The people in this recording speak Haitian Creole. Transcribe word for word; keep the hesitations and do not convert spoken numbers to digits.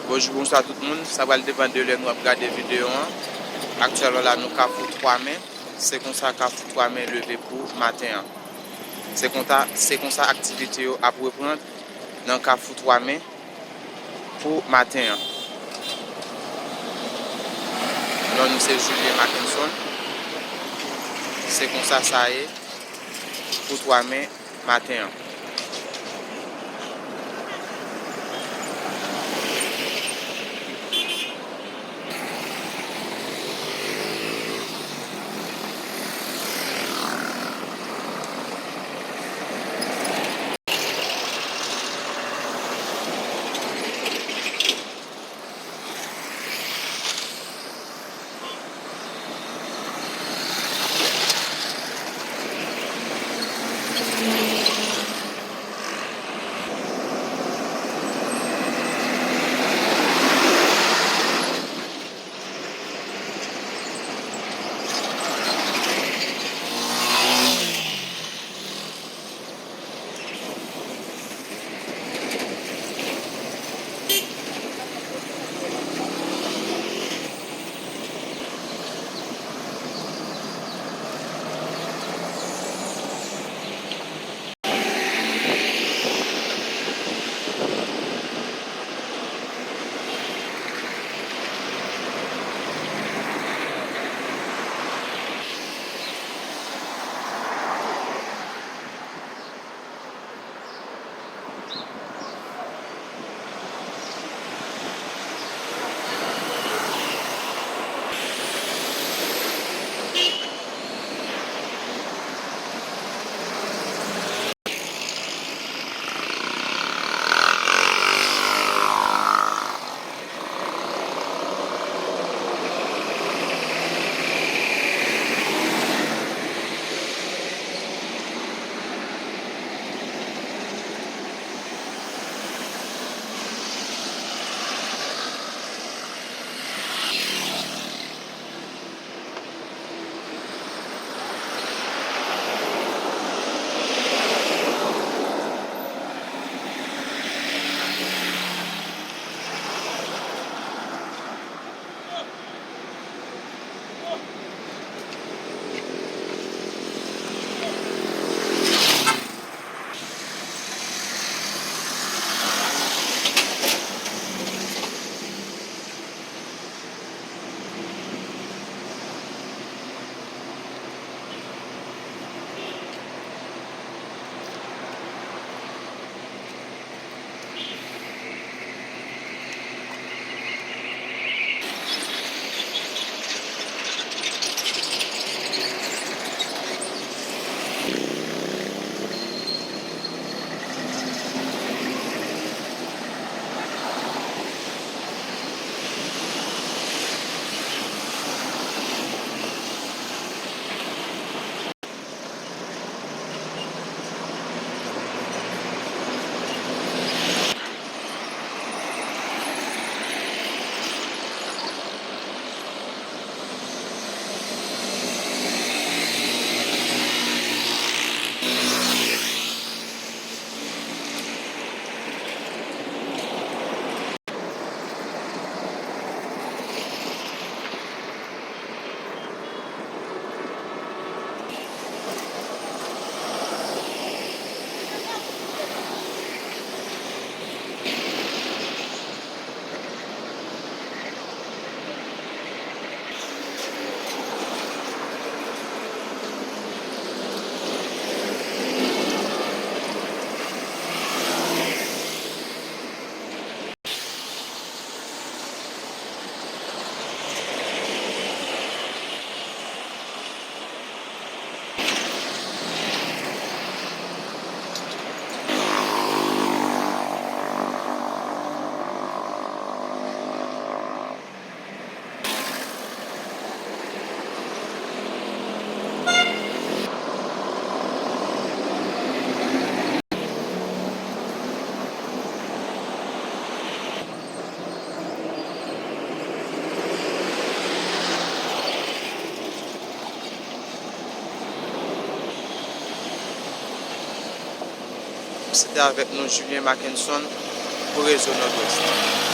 Bonjou, bonswa tout moun. Sa pral depann de lè nou ap gade videyo an. Aktyèlman la, nou Kafou Twa Men. Se konsa Kafou Twa Men leve pou maten an. Se konta, se konsa aktivite yo ap reprann nan Kafou Twa Men pou maten an. Non nou se Julien Mackenson. Se konsa sa ye pou Twa Men maten an. Se te avèk nou Julien Mackenson pou Rezo Nòdwès.